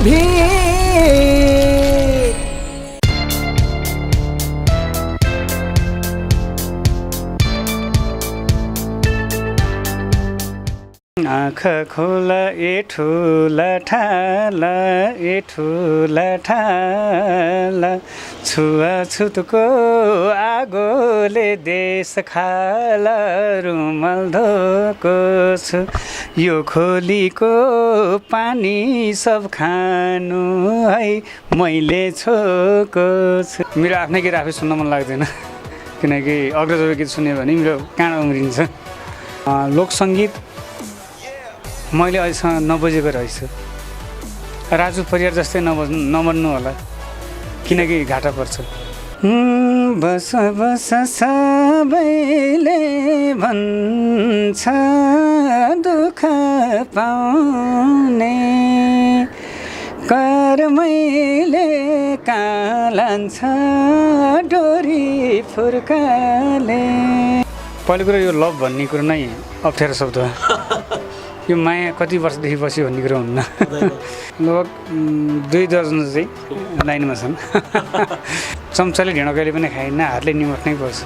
भिड। आँखा खोला ए ठुला ठाला ए ठुला ठाला छुवाछुतको आगोले देश खाला रुमाल धोको छु यो खोलीको पानी सब खानु है मैले छोको छु। मेरो आफ्नै गीत आफै सुन्न मन लाग्दैन किनकि अग्रजको गीत सुन्यो भने मेरो काँड उम्रिन्छ। लोकसङ्गीत मैले अहिलेसम्म नबुझेको रहेछु। राजु परियार जस्तै नबन्नु होला किनकि घाटा पर्छ। बस बस सबैले भन्छ दुःख पाउने कर्मैले कहाँ लान्छ डोरी फुर्काले। पहिलो कुरो यो लभ भन्ने कुरो नै अप्ठ्यारो शब्द हो। यो माया कति वर्षदेखि बस्यो भन्ने कुरो हुन्न। लगभग 2 दर्जन चाहिँ लाइनमा छन्। चम्चाले ढिँडो कहिले पनि खाइन्न, हातले निमख नै पर्छ।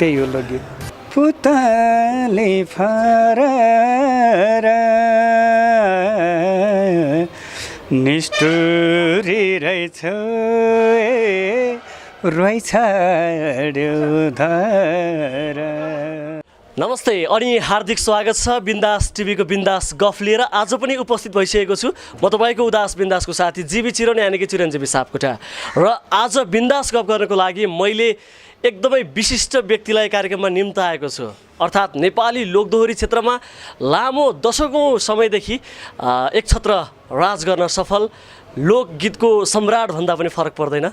त्यही हो लोकगीत। पुतले फरर निष्ठुरी रहेछ रहेछ धर। नमस्ते अनि हार्दिक स्वागत छ बिन्दास टिभीको बिन्दास गफ लिएर। आज पनि उपस्थित भइसकेको छु म तपाईँको उदास बिन्दासको साथी जीवी चिरन यानि कि चिरञ्जीवी सापकोटा। र आज बिन्दास गफ गर्नको लागि मैले एकदमै विशिष्ट व्यक्तिलाई कार्यक्रममा निम्ताएको छु। अर्थात् नेपाली लोकदोहोरी क्षेत्रमा लामो दशकौँ समयदेखि एक छत्र राज गर्न सफल लोकगीतको सम्राट भन्दा पनि फरक पर्दैन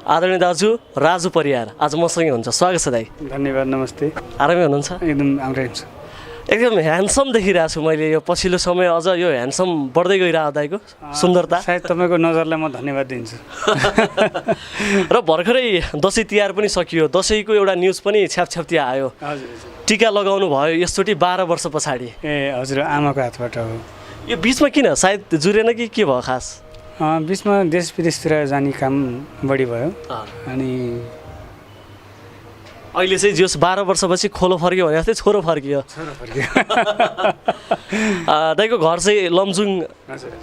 आदरणीय दाजु राजु परियार आज मसँगै हुन्छ। स्वागत छ दाइ। धन्यवाद। नमस्ते। आरामै हुनुहुन्छ? एकदम राम्रै हुन्छ। एकदम ह्यान्डसम देखिरहेको छु मैले यो पछिल्लो समय। अझ यो ह्यान्डसम बढ्दै गइरहेको दाइको सुन्दरता। सायद तपाईँको नजरलाई म धन्यवाद दिन्छु। र भर्खरै दसैँ तिहार पनि सकियो। दसैँको एउटा न्युज पनि छ्यापछ्याप्ती आयो। टिका लगाउनु भयो यसचोटि 12 वर्ष पछाडि। ए हजुर, आमाको हातबाट हो। यो बिचमा किन सायद जुरेन कि के भयो खास? बिचमा देश विदेशतिर जाने काम बढी भयो अनि अहिले चाहिँ जोस् 12 वर्षपछि खोलो फर्क्यो भने जस्तै छोरो फर्कियो। दाइको घर चाहिँ लमजुङ,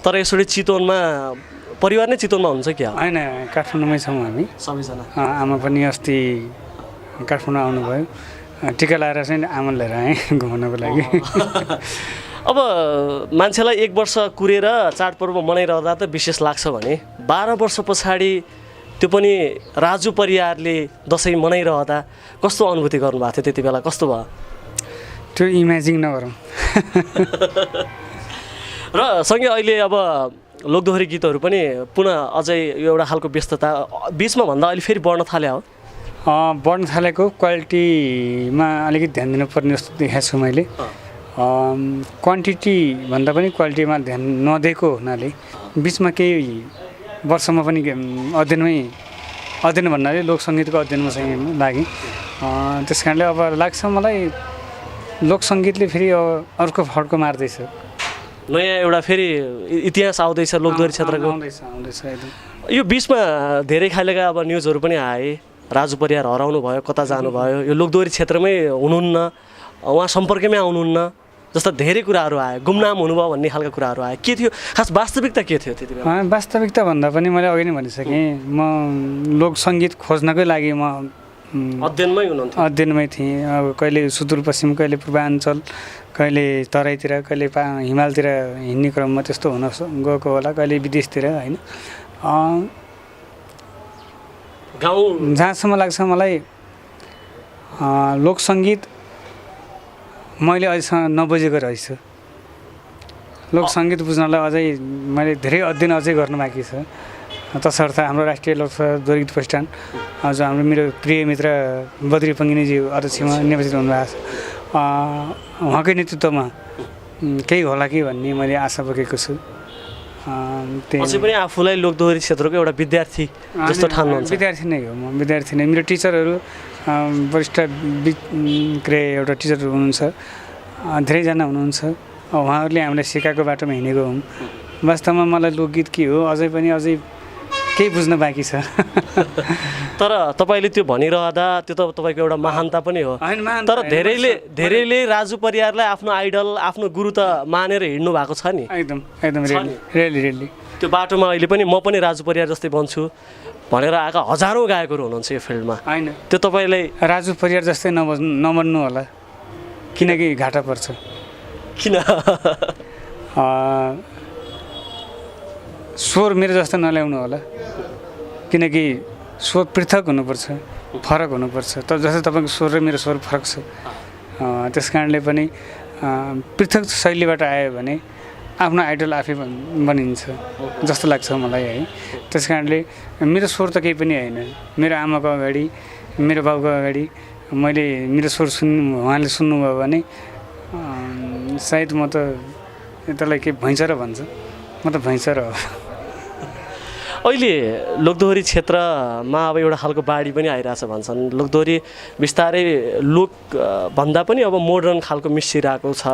तर यसरी चितवनमा परिवार नै चितवनमा हुन्छ क्या? होइन, काठमाडौँमै छौँ हामी सबैजना। आमा पनि अस्ति काठमाडौँ आउनुभयो। टिका लगाएर चाहिँ आमा लिएर आएँ घुमाउनको लागि। अब मान्छेलाई 1 वर्ष कुरेर चाडपर्व मनाइरहँदा त विशेष लाग्छ भने 12 वर्ष पछाडि त्यो पनि राजु परियारले दसैँ मनाइरहँदा कस्तो अनुभूति गर्नुभएको थियो त्यति बेला? कस्तो भयो त्यो इमेजिन नगरौँ। र सँगै अहिले अब लोकदोहोरी गीतहरू पनि पुनः अझै यो एउटा खालको व्यस्तता बिचमा भन्दा अहिले फेरि बढ्न थाल्यो हो? बढ्न थालेको क्वालिटीमा अलिकति ध्यान दिनुपर्ने जस्तो देखाएको छु मैले। क्वान्टिटी भन्दा पनि क्वालिटीमा ध्यान नदिएको हुनाले बिचमा केही वर्षमा पनि अध्ययन भन्नाले लोकसङ्गीतको अध्ययनमा चाहिँ लागेँ। त्यस कारणले अब लाग्छ मलाई लोकसङ्गीतले फेरि अर्को फड्को मार्दैछ। नयाँ एउटा फेरि इतिहास आउँदैछ लोकदोहोरी क्षेत्रको। आउँदैछ एकदम। यो बिचमा धेरै खालका अब न्युजहरू पनि आए। राजु परियार हराउनु भयो, कता जानुभयो, यो लोकदोहोरी क्षेत्रमै हुनुहुन्न, उहाँ सम्पर्कमै आउनुहुन्न जस्ता धेरै कुराहरू आयो। गुमनाम हुनुभयो भन्ने खालका कुराहरू आयो। के थियो खास वास्तविकता के थियो त्यति बेला? वास्तविकता भन्दा पनि मैले अघि नै भनिसकेँ, म लोकसङ्गीत खोज्नकै लागि म अध्ययनमै थिएँ। अब कहिले सुदूरपश्चिम, कहिले पूर्वाञ्चल, कहिले तराईतिर, कहिले हिमालतिर हिँड्ने क्रममा त्यस्तो हुन गएको होला, कहिले विदेशतिर होइन। गाउँ जहाँसम्म लाग्छ मलाई लोकसङ्गीत मैले अहिलेसम्म नबुझेको रहेछु। लोकसङ्गीत बुझ्नलाई अझै मैले धेरै अध्ययन अझै गर्नु बाँकी छ। तसर्थ हाम्रो राष्ट्रिय लोकगीत प्रतिष्ठान जो हाम्रो मेरो प्रिय मित्र बद्री पङ्गिनीजी अध्यक्षमा निर्वाचित हुनुभएको छ, उहाँकै नेतृत्वमा केही होला कि भन्ने मैले आशा बोकेको छु। अझै पनि आफूलाई लोकदोहोरी क्षेत्रको एउटा विद्यार्थी जस्तो ठान्नुहुन्छ? विद्यार्थी नै हो, म विद्यार्थी नै। मेरो टिचरहरू वरिष्ठ एउटा टिचर हुनुहुन्छ, धेरैजना हुनुहुन्छ। उहाँहरूले हामीलाई सिकाएको बाटोमा हिँडेको हौँ। वास्तवमा मलाई लोकगीत के हो अझै केही बुझ्न बाँकी छ। तर तपाईँले त्यो भनिरहँदा त्यो त तपाईँको एउटा महानता पनि हो। होइन, महानता तर होइन, धेरैले राजु परियारलाई आफ्नो आइडल आफ्नो गुरु त मानेर हिँड्नु भएको छ नि। एकदम रियली त्यो बाटोमा अहिले पनि म पनि राजु परियार जस्तै बन्छु भनेर आएका हजारौँ गायकहरू हुनुहुन्छ यो फिल्डमा। होइन, त्यो तपाईँलाई राजु परियार जस्तै नबन्नु होला, किनकि घाटा पर्छ। किन? स्वर मेरो जस्तो नल्याउनु होला, किनकि स्वर पृथक हुनुपर्छ, फरक हुनुपर्छ। तर जस्तै तपाईँको स्वर र मेरो स्वर फरक छ, त्यस कारणले पनि पृथक शैलीबाट आयो भने आफ्नो आइडल आफै बनिन्छ जस्तो लाग्छ मलाई है। त्यस कारणले मेरो स्वर त केही पनि होइन। मेरो आमाको अगाडि, मेरो बाउको अगाडि मैले मेरो स्वर उहाँले सुन्नुभयो भने सायद म त त्यसलाई के भैँचरो भन्छ, म त भैँचरो हो। अहिले लोकदोहोरी क्षेत्रमा अब एउटा खालको बाढी पनि आइरहेछ भन्छन्। लोकदोहोरी बिस्तारै लोक भन्दा पनि अब मोडर्न खालको मिसिरहेको छ।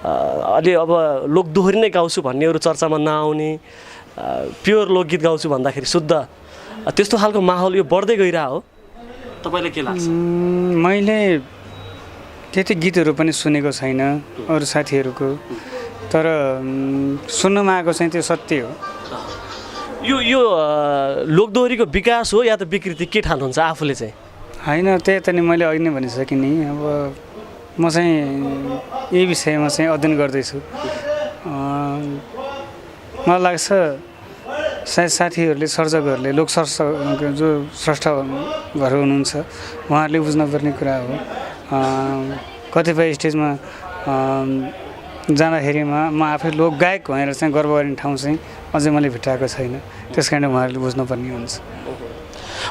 अलि अब लोकदोहोरी नै गाउँछु भन्नेहरू चर्चामा नआउने, प्योर लोकगीत गाउँछु भन्दाखेरि शुद्ध त्यस्तो खालको माहौल यो बढ्दै गइरहेको हो। तपाईँलाई के लाग्छ? मैले त्यति गीतहरू पनि सुनेको छैन अरू साथीहरूको, तर सुन्नमा आएको चाहिँ त्यो सत्य हो। यो लोकदोहोरीको विकास हो या त विकृति, के ठान्नुहुन्छ आफूले चाहिँ? होइन, त्यही त नि मैले अघि नै भनिसकेँ नि। अब म चाहिँ यही विषयमा चाहिँ अध्ययन गर्दैछु। मलाई लाग्छ सायद साथीहरूले, सर्जकहरूले, लोक जो स्रष्टाहरू हुनुहुन्छ उहाँहरूले बुझ्नुपर्ने कुरा हो। कतिपय स्टेजमा जाँदाखेरिमा म आफै लोकगायक भनेर चाहिँ गर्व गर्ने ठाउँ चाहिँ अझै मैले भेटाएको छैन। त्यस कारणले उहाँहरूले बुझ्नुपर्ने हुन्छ।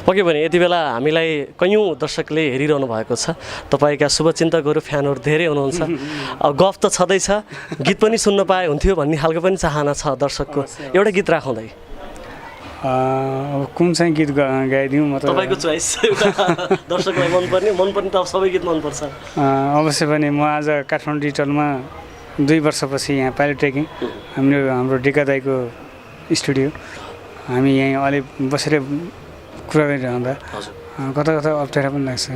पक्कै पनि यति बेला हामीलाई कैयौँ दर्शकले हेरिरहनु भएको छ। तपाईँका शुभचिन्तकहरू, फ्यानहरू धेरै हुनुहुन्छ। गफ त छँदैछ, गीत पनि सुन्न पाए हुन्थ्यो भन्ने खालको पनि चाहना छ दर्शकको। एउटा गीत राखउँदै अब कुन चाहिँ गीत गाइदिउँ? म त तपाईँको चोइस, दर्शकलाई मनपर्ने त सबै गीत मनपर्छ। अवश्य पनि म आज काठमाडौँ डिजिटलमा 2 वर्षपछि यहाँ पाइलट ट्रेकिङ हाम्रो डिका दाईको स्टुडियो, हामी यहीँ अलि बसेर कुरा गरिरहँदा कता अप्ठ्यारो पनि लाग्छ।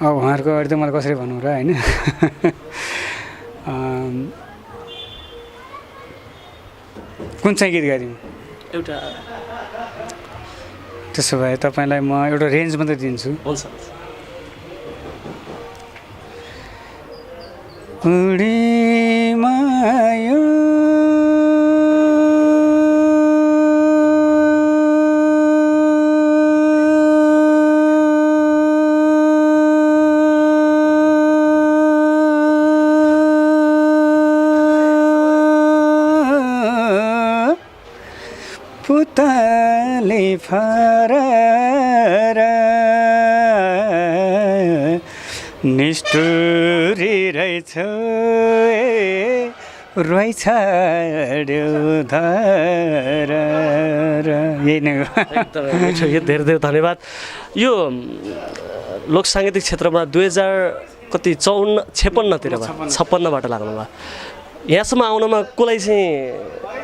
अब उहाँहरूको अगाडि त मलाई कसरी भनौँ र, होइन? कुन चाहिँ गीत गाइदिउँ? एउटा त्यसो भए तपाईँलाई म एउटा रेन्ज मात्रै दिन्छु। हुन्छ। उडीमायो पुतले फरर निष्ठुरी रहेछ रोइछाड्यो धर। यही नै हो। एकदमै मिठो गीत, धेरै धेरै धन्यवाद। यो लोक साङ्गीतिक क्षेत्रमा 2056बाट लाग्नुभयो। यहाँसम्म आउनमा कसलाई चाहिँ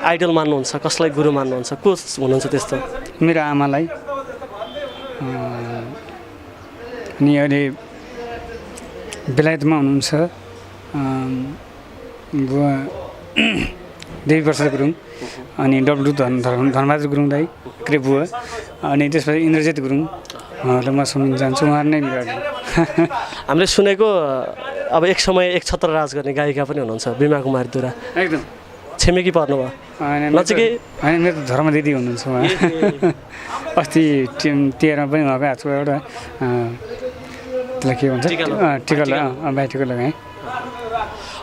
आइडल मान्नुहुन्छ, कसलाई गुरु मान्नुहुन्छ, को हुनुहुन्छ त्यस्तो? मेरो आमालाई, अनि अहिले बेलायतमा हुनुहुन्छ बुवा देवी प्रसाद गुरुङ, अनि डब्लु धनबहादुर गुरुङ दाई के बुवा, अनि त्यसपछि इन्द्रजित गुरुङ, उहाँहरूलाई म सम्झिन चाहन्छु। उहाँहरू नै मेरो हामीले सुनेको अब एक समय एक छत्र राज गर्ने गायिका पनि हुनुहुन्छ बिमा कुमारी दुरा, एकदम छिमेकी पर्नुभयो नजिकै? होइन, मेरो त धर्म दिदी हुनुहुन्छ उहाँ। अस्ति 13मा पनि उहाँको हातको एउटा त्यसलाई के भन्छ टिका लगाएँ।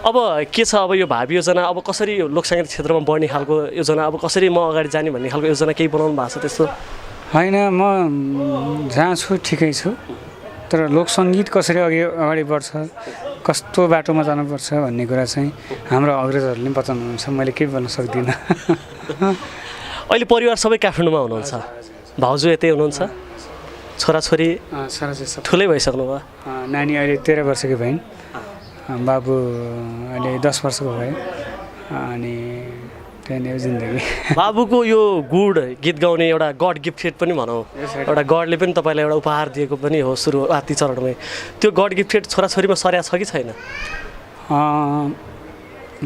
अब के छ अब यो भावी योजना, अब कसरी लोक साङ्गीतिक क्षेत्रमा बढ्ने खालको योजना, अब कसरी म अगाडि जाने भन्ने खालको योजना केही बनाउनु भएको छ त्यस्तो? होइन, म जहाँ छु ठिकै छु, तर लोकसङ्गीत कसरी अगाडि बढ्छ, कस्तो बाटोमा जानुपर्छ भन्ने कुरा चाहिँ हाम्रो अग्रजहरूले बताउनुहुन्छ, मैले केही भन्न सक्दिनँ। अहिले परिवार सबै काठमाडौँमा हुनुहुन्छ? भाउजू यतै हुनुहुन्छ? छोराछोरी ठुलै भइसक्नु भयो? नानी अहिले 13 वर्षको भइन्, बाबु अहिले 10 वर्षको भयो। अनि त्यही नै हो जिन्दगी। बाबुको यो गुड गीत गाउने एउटा गड गिफ्टेड पनि भनौँ, एउटा गडले पनि तपाईँलाई एउटा उपहार दिएको पनि हो सुरुवाती चरणमै। त्यो गड गिफ्टेड छोराछोरीमा सर्या छ कि छैन?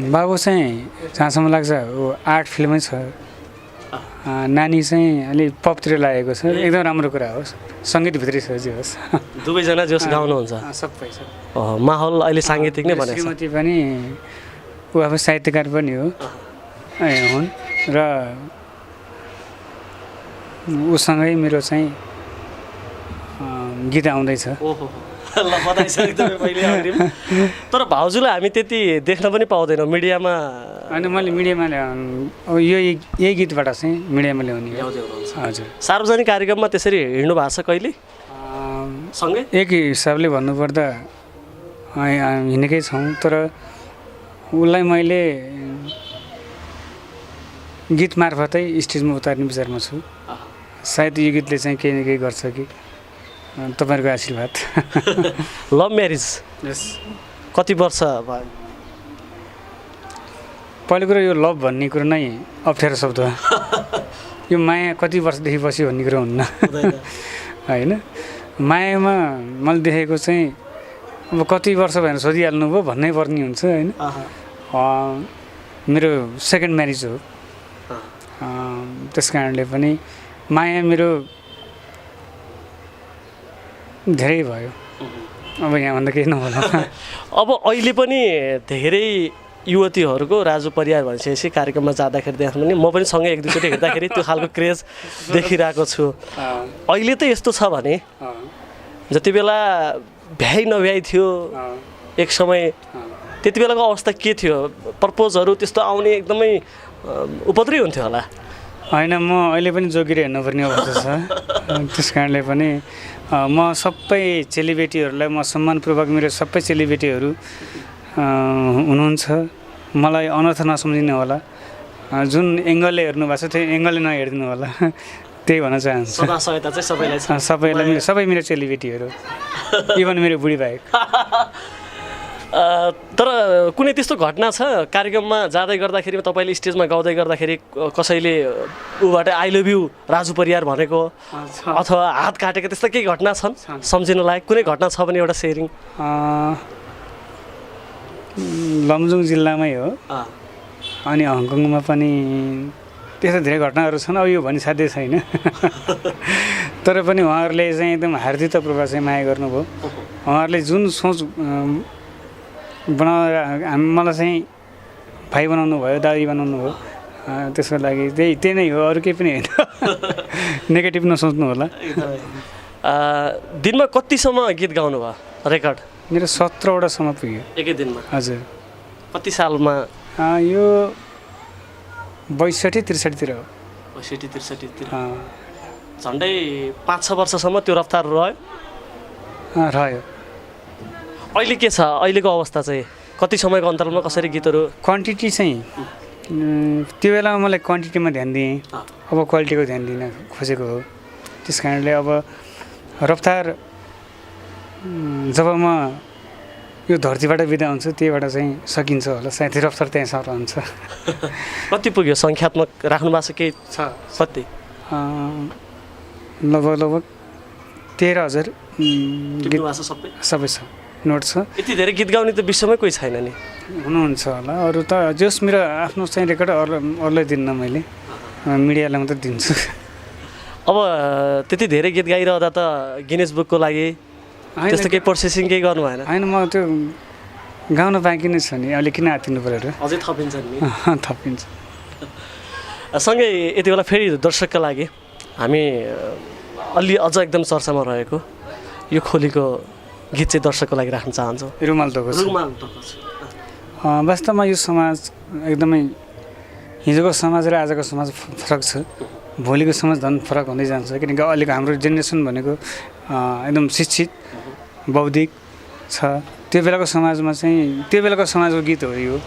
बाबु चाहिँ जहाँसम्म लाग्छ ऊ आर्ट फिल्डमै छ। नानी चाहिँ अलिक पपतिर लागेको छ, एकदम राम्रो कुरा हो। सङ्गीतभित्रै छ जे होस्। दुवैजना जोस् गाउनुहुन्छ? सबै छ। माहौल अहिले साङ्गीतिक नै भनेको छ। श्रीमती पनि ऊ अब साहित्यकार पनि हो हुन् र उसँगै मेरो चाहिँ गीत आउँदैछ। ओहो ल बधाई छ एकदमै पहिले अग्रिम। तर भाउजूलाई हामी त्यति देख्न पनि पाउँदैनौँ मिडियामा। अनि मैले मिडियामा अब यही गीतबाट चाहिँ मिडियामा ल्याउने। हजुर। सार्वजनिक कार्यक्रममा त्यसरी हिँड्नु भएको छ कहिले सँगै? एक हिसाबले भन्नुपर्दा हिँडेकै छौँ, तर उसलाई मैले गीत मार्फतै स्टेजमा उतार्ने विचारमा छु। सायद यो गीतले चाहिँ केही न केही गर्छ कि तपाईँहरूको आशीर्वाद। लभ म्यारिज कति वर्ष भयो? पहिलो कुरो यो लभ भन्ने कुरो नै अप्ठ्यारो शब्द हो। यो माया कति वर्षदेखि बस्यो भन्ने कुरो हुन्न होइन। मायामा मैले देखेको चाहिँ अब कति वर्ष भनेर सोधिहाल्नु भयो भन्नै पर्ने हुन्छ होइन। मेरो सेकेन्ड म्यारिज हो, त्यस कारणले पनि माया मेरो धेरै भयो। अब यहाँभन्दा केही नहोला। अब अहिले पनि धेरै युवतीहरूको राजु परियार भनिसकेपछि कार्यक्रममा जाँदाखेरि देख्नु पनि म पनि सँगै एक दुईचोटि हेर्दाखेरि त्यो खालको क्रेज देखिरहेको छु। अहिले त यस्तो छ भने जति बेला भ्याइ नभ्याइ थियो एक समय, त्यति बेलाको अवस्था के थियो? प्रपोजहरू त्यस्तो आउने एकदमै उपद्रवी हुन्थ्यो होला? होइन, म अहिले पनि जोगिएर हेर्नुपर्ने अवस्था छ। त्यस कारणले पनि म सबै चेलीबेटीहरूलाई म सम्मानपूर्वक मेरो सबै चेलीबेटीहरू हुनुहुन्छ, मलाई अनर्थ नसम्झिनु होला। जुन एङ्गलले हेर्नु भएको छ त्यो एङ्गलले नहेरिदिनु होला, त्यही भन्न चाहन्छु। सहायता चाहिँ सबैलाई छ? सबैलाई, सबै मेरो चेलीबेटीहरू, इभन मेरो बुढी बाहेक। तर कुनै त्यस्तो घटना छ कार्यक्रममा जाँदै गर्दाखेरि तपाईँले स्टेजमा गाउँदै गर्दाखेरि कसैले ऊबाट I love you Raju Pariyar भनेको अथवा हात काटेको त्यस्तो केही घटना छन् सम्झिन लायक? कुनै घटना छ भने एउटा सेयरिङ। लमजुङ जिल्लामै हो अनि हङकङमा पनि त्यस्तो धेरै घटनाहरू छन्। अब यो भनी साध्य छैन। तर पनि उहाँहरूले चाहिँ एकदम हार्दिकतापूर्वक चाहिँ माया गर्नुभयो। उहाँहरूले जुन सोच बनाएर मलाई चाहिँ भाइ बनाउनु भयो, दादी बनाउनु भयो, त्यसको लागि त्यही नै हो, अरू केही पनि होइन। नेगेटिभ नसोच्नु होला। दिनमा कतिसम्म गीत गाउनु भयो रेकर्ड? मेरो 17वटासम्म पुग्यो एकै दिनमा। हजुर। कति सालमा? यो 62-63 तिर हो। 62-63 तिर। झन्डै 5-6 वर्षसम्म त्यो रफ्तार रह्यो। अहिले के छ अहिलेको अवस्था चाहिँ? कति समयको अन्तरालमा कसरी गीतहरू? क्वान्टिटी चाहिँ त्यो बेलामा मलाई क्वान्टिटीमा ध्यान दिएँ, अब क्वालिटीको ध्यान दिन खोजेको हो। त्यस कारणले अब रफ्तार जब म यो धरतीबाट बिदा हुन्छ त्यहीबाट चाहिँ सकिन्छ होला, सायद रफ्तार त्यहाँ सरन्छ। कति पुग्यो सङ्ख्यात्मक राख्नु भएको छ? केही छ? कति? लगभग 13,000 गीत सबै छ, नोट छ। यति धेरै गीत गाउने त विश्वमै कोही छैन नि? हुनुहुन्छ होला अरू त। जस मेरो आफ्नो चाहिँ रेकर्ड अरूलाई दिन्न, मैले मिडियालाई मात्रै दिन्छु। अब त्यति धेरै गीत गाइरहँदा त गिनेस बुकको लागि त्यस्तो केही प्रोसेसिङ केही गर्नु भएन? होइन, म त्यो गाउन बाँकी नै छ नि, अहिले किन हातिनु पऱ्यो? अझै थपिन्छ नि? थपिन्छ। सँगै यति बेला फेरि दर्शकका लागि हामी अलि अझ एकदम चर्चामा रहेको यो खोलीको गीत चाहिँ दर्शकको लागि राख्न चाहन्छौँ। रुमाल धोको छ। वास्तवमा यो समाज एकदमै हिजोको समाज र आजको समाज फरक छ। भोलिको समाज झन् फरक हुँदै जान्छ, किनकि अहिलेको हाम्रो जेनेरेसन भनेको एकदम शिक्षित बौद्धिक छ। त्यो बेलाको समाजमा चाहिँ त्यो बेलाको समाजको गीत हो यो।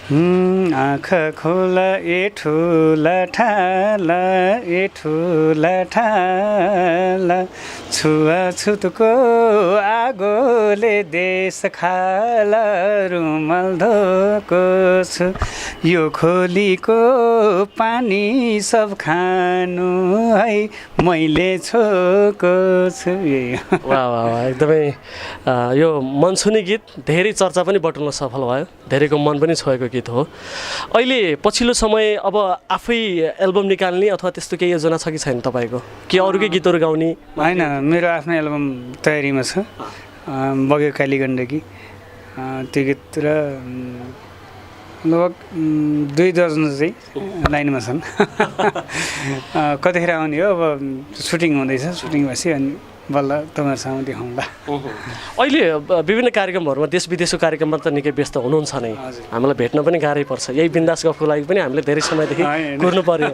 आँखा खोला ए ठुला ठाला, ए ठुला ठाला, छुवाछुतको आगोले देश खाला रुमाल धोको छु यो खोलीको पानी सब खानु है मैले छोको छु। वाह वाह वाह एकदमै यो मनसुनी गीत धेरै चर्चा पनि बटुल्न सफल भयो, धेरैको मन पनि छोएको गीत हो। अहिले पछिल्लो समय अब आफै एल्बम निकाल्ने अथवा त्यस्तो केही योजना छ कि छैन तपाईँको, कि अरूकै गीतहरू गाउने? होइन, मेरो आफ्नो एल्बम तयारीमा छ, बग्यो काली गण्डकी। त्यो गीत र लगभग 2 दर्जन चाहिँ लाइनमा छन्। कतिखेर आउने हो, अब सुटिङ हुँदैछ, सुटिङ भएपछि अनि बल्ल तपाईँहरूसँग देखाउँला। अहिले विभिन्न कार्यक्रमहरूमा देश विदेशको कार्यक्रममा त निकै व्यस्त हुनुहुन्छ नै, हामीलाई भेट्न पनि गाह्रै पर्छ। यही बिन्दास गफको लागि पनि हामीले धेरै समयदेखि कुर्नु पर्यो।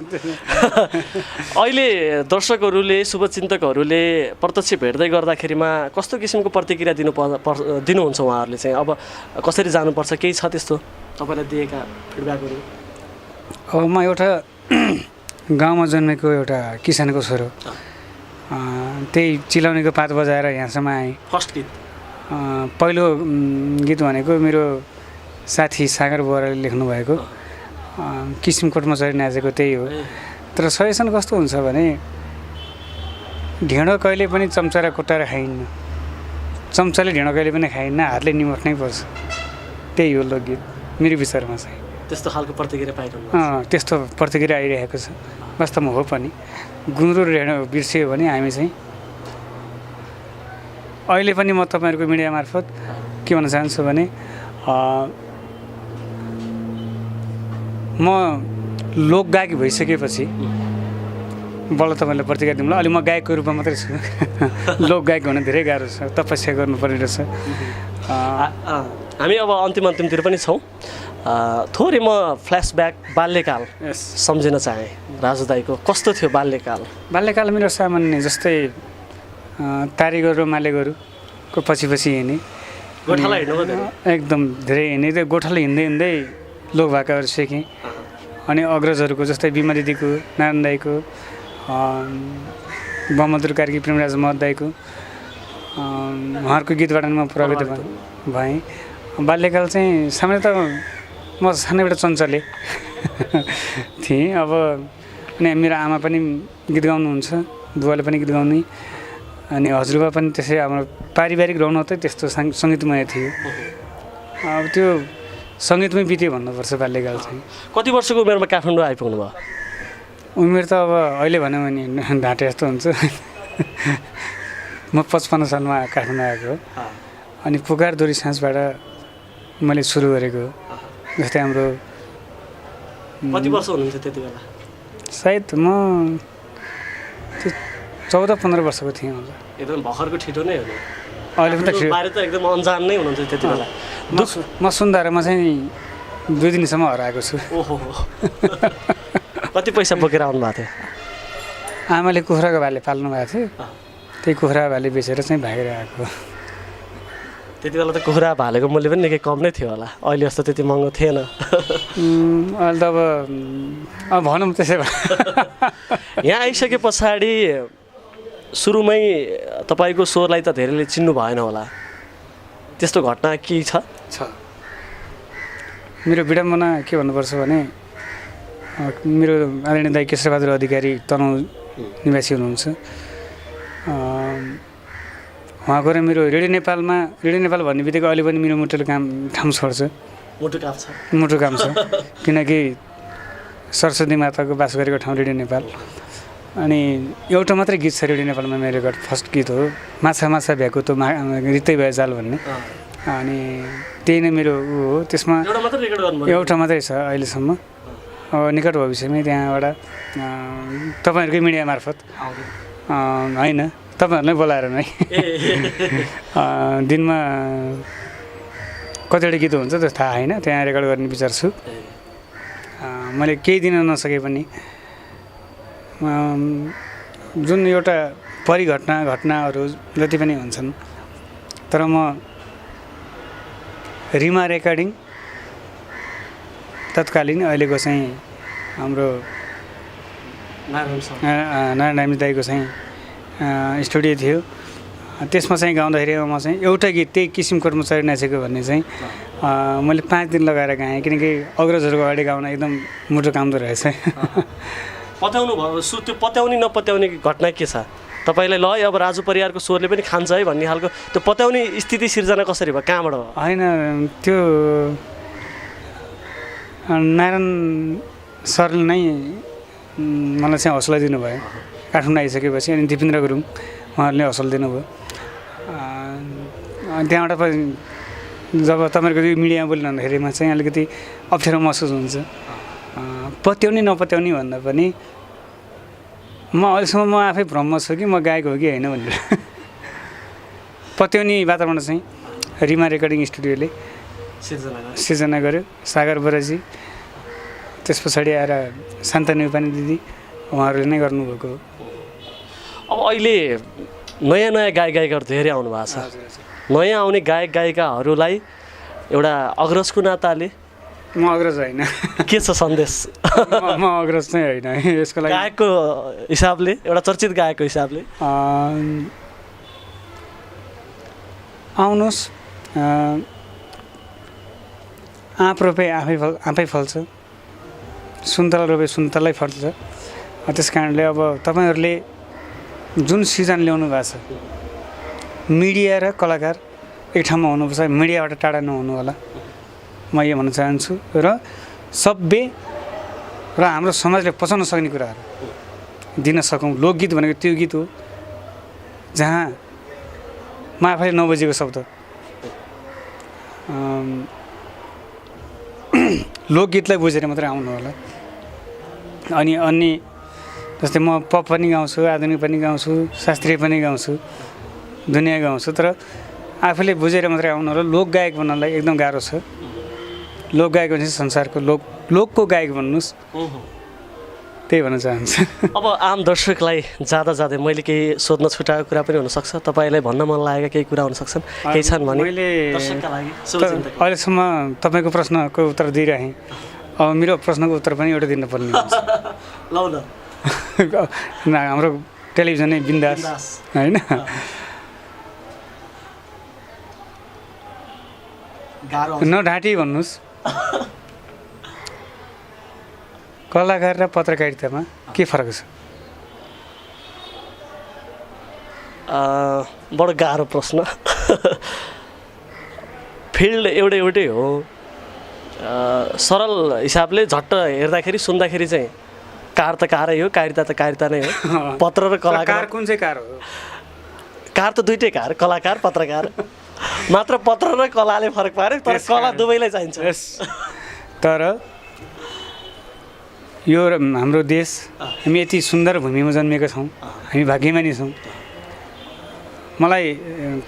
अहिले दर्शकहरूले शुभचिन्तकहरूले प्रत्यक्ष भेट्दै गर्दाखेरिमा कस्तो किसिमको प्रतिक्रिया दिनुहुन्छ उहाँहरूले चाहिँ? अब कसरी जानुपर्छ, केही छ त्यस्तो तपाईँलाई दिएका फिडब्याकहरू? अब म एउटा गाउँमा जन्मेको एउटा किसानको छोरो, त्यही चिलाउनेको पात बजाएर यहाँसम्म आएँ। फर्स्ट गीत पहिलो गीत भनेको मेरो साथी सागर बोराले लेख्नुभएको किसिमकोटमा चढी नाचेको त्यही हो। तर सजेसन कस्तो हुन्छ भने ढिँडो कहिले पनि चम्चा र कोट्टाएर खाइन्न, चम्चाले ढिँडो कहिले पनि खाइन्न, हातले निमोट्नै पर्छ। त्यही हो लोकगीत मेरो विचारमा चाहिँ। त्यस्तो खालको प्रतिक्रिया पाइरहनु? त्यस्तो प्रतिक्रिया आइरहेको छ, वास्तवमा हो पनि। गुन्द्रुक ढिँडो बिर्सियो भने हामी चाहिँ अहिले पनि म तपाईँहरूको मिडिया मार्फत के भन्न चाहन्छु भने म लोकगायक भइसकेपछि बल्ल तपाईँलाई प्रतिक्रिया दिउँला। अहिले म गायकको रूपमा मात्रै छु। लोकगायक हुन धेरै गाह्रो छ, तपस्या गर्नुपर्ने रहेछ। हामी अब अन्तिमतिर पनि छौँ। थोरै म फ्ल्यासब्याक बाल्यकाल सम्झिन चाहेँ। राजु दाईको कस्तो थियो बाल्यकाल? बाल्यकाल मेरो सामान्य जस्तै तारीगोरु मालेगोरुको पछि हिँडेँ। गोठाला हिँड्नु एकदम धेरै हिँडेँ। त्यो गोठाला हिँड्दै हिँड्दै लोक भाकाहरू सिकेँ। अनि अग्रजहरूको जस्तै बिमा दिदीको, नारायण दाईको, बमबहादुर कार्की, प्रेमराज महत दाईको उहाँहरूको गीतबाट म प्रभावित भएँ। बाल्यकाल चाहिँ सामान्यतः म सानैबाट चञ्चले थिएँ। अब अनि मेरो आमा पनि गीत गाउनुहुन्छ, बुवाले पनि गीत गाउने, अनि हजुरबा पनि त्यसै हाम्रो पारिवारिक रौनकै त्यस्तो सङ्गीतमय थियो। अब त्यो सङ्गीतमै बित्यो भन्नुपर्छ बाल्यकाल चाहिँ। कति वर्षको उमेरमा काठमाडौँ आइपुग्नु भयो? उमेर त अब अहिले भन्यो भने ढाँटे जस्तो हुन्छ। म 55 सालमा काठमाडौँ आएको। अनि पुकार दोरी साँझबाट मैले सुरु गरेको। जस्तै हाम्रो कति वर्ष हुनुहुन्थ्यो त्यति बेला? सायद म 14-15 वर्षको थिएँ होला। एकदम भर्खरको छिटो नै हो। अहिले पनि त बारे त एकदम अन्जान नै हुनुहुन्थ्यो त्यति बेला। म सुन्दारमा चाहिँ 2 दिनसम्म हराएको छु। ओहो, कति पैसा बोकेर आउनु भएको थियो? आमाले कुखुराको भाले पाल्नु भएको थियो, त्यही कुखुरा भाले बेचेर चाहिँ भागेर आएको। त्यति बेला त कुखुरा भालेको मूल्य पनि निकै कम नै थियो होला, अहिले जस्तो त्यति महँगो थिएन। अहिले त अब भनौँ त्यसै भए। यहाँ आइसके पछाडि सुरुमै तपाईँको स्वरलाई त धेरैले चिन्नु भएन होला, त्यस्तो घटना के छ? मेरो विडम्बना के भन्नुपर्छ भने मेरो आदरणीय दाइ केशरबहादुर अधिकारी तनहुँ निवासी हुनुहुन्छ। उहाँको र मेरो रेडियो नेपाल भन्ने बित्तिकै अहिले पनि मेरो मुटुले काम छोड्छ। मुटु काम छ किनकि सरस्वती माताको बास गरेको ठाउँ रेडियो नेपाल। अनि एउटा मात्रै गीत छ रेडियो नेपालमा मेरो रेकर्ड, फर्स्ट गीत हो माछा माछा भ्याएको त रित्तै भए जाल भन्ने। अनि त्यही नै मेरो हो। त्यसमा एउटा मात्रै छ अहिलेसम्म। निकट भविष्यमै त्यहाँबाट तपाईँहरूकै मिडिया मार्फत होइन, तपाईँहरूलाई बोलाएर नै दिनमा कतिवटा गीत हुन्छ त्यो थाहा होइन, त्यहाँ रेकर्ड गर्ने विचार छु। मैले केही दिन नसके पनि जुन एउटा घटनाहरू जति पनि हुन्छन्, तर म रिमा रेकर्डिङ तत्कालीन अहिलेको चाहिँ हाम्रो नारायण दाइको चाहिँ स्टुडियो थियो। त्यसमा चाहिँ गाउँदाखेरि म चाहिँ एउटा गीत त्यही किसिम कर्मचारी नाचेको भन्ने चाहिँ मैले 5 दिन लगाएर गाएँ, किनकि अग्रजहरूको अगाडि गाउन एकदम मुटु कामदो रहेछ। पत्याउनु भयो त्यो पत्याउने नपत्याउने घटना के छ तपाईँलाई? ल अब राजु परिवारको स्वरले पनि खान्छ है भन्ने खालको त्यो पत्याउने स्थिति सिर्जना कसरी भयो, कहाँबाट भयो? होइन, त्यो नारायण सरले नै मलाई चाहिँ हौसला दिनुभयो काठमाडौँ आइसकेपछि। अनि दिपेन्द्र गुरुङ उहाँहरूले हौसला दिनुभयो। त्यहाँबाट पनि जब तपाईँहरूको यो मिडियामा बोलिरहँदाखेरिमा चाहिँ अलिकति अप्ठ्यारो महसुस हुन्छ। पत्याउने नपत्याउने भन्दा पनि म अहिलेसम्म म आफै भ्रममा छु कि म गायक हो कि होइन भनेर। पत्याउने वातावरण चाहिँ रिमा रेकर्डिङ स्टुडियोले सिर्जना गर्यो, सागर बराजी, त्यस पछाडि आएर शान्तनु पानी दिदी उहाँहरूले नै गर्नुभएको हो। अब अहिले नयाँ नयाँ गायक गायिकाहरू धेरै आउनु भएको छ। नयाँ आउने गायक गायिकाहरूलाई एउटा अग्रजको नाताले म अग्रज होइन। के छ सन्देश? म अग्रज चाहिँ होइन यसको लागि। गायकको हिसाबले, एउटा चर्चित गायकको हिसाबले आउनुहोस्, आँप रोपे आफै फल्छ, सुन्तला रोपे सुन्तलै फल्छ। त्यस कारणले अब तपाईँहरूले जुन सिजन ल्याउनु भएको छ, मिडिया र कलाकार एक ठाउँमा हुनुपर्छ, मिडियाबाट टाढा नहुनु होला, म यो भन्न चाहन्छु। र सभ्य र हाम्रो समाजले पचाउन सक्ने कुराहरू दिन सकौँ। लोकगीत भनेको त्यो गीत हो जहाँ म आफैले नबुझेको शब्द लोकगीतलाई बुझेर मात्रै आउनु होला। अनि अन्य जस्तै म पप पनि गाउँछु, आधुनिक पनि गाउँछु, शास्त्रीय पनि गाउँछु, दुनियाँ गाउँछु, तर आफूले बुझेर मात्रै आउनु होला। लोकगायक बन्नलाई एकदम गाह्रो छ। लोकगायक भनेपछि संसारको लोकको गायक भन्नुहोस्, त्यही भन्न चाहन्छु। अब आम दर्शकलाई जाँदा जाँदै मैले केही सोध्न छुटाएको कुरा पनि हुनसक्छ, तपाईँलाई भन्न मन लागेका केही कुरा हुनसक्छन्, केही छन् भने दर्शकका लागि। अहिलेसम्म तपाईँको प्रश्नको उत्तर दिइरहेँ, अब मेरो प्रश्नको उत्तर पनि एउटा दिन पर्ने हुन्छ। ल ल हाम्रो टेलिभिजनै बिन्दास होइन। नढाँटी भन्नुहोस्, कलाकार र पत्रकारितामा के फरक छ? बडो गाह्रो प्रश्न। फिल्ड एउटै हो। सरल हिसाबले झट्ट हेर्दाखेरि सुन्दाखेरि चाहिँ कार त कारै हो, कारिता त कारिता नै हो। पत्र र कलाकार कुन चाहिँ कार हो? कार त दुइटै कार, कलाकार पत्रकार। मात्र पत्र र कलाले फरक पारे, तर कला दुवैलाई चाहिन्छ। तर यो हाम्रो देश, हामी यति सुन्दर भूमिमा जन्मेका छौँ, हामी भाग्यमानी छौँ। मलाई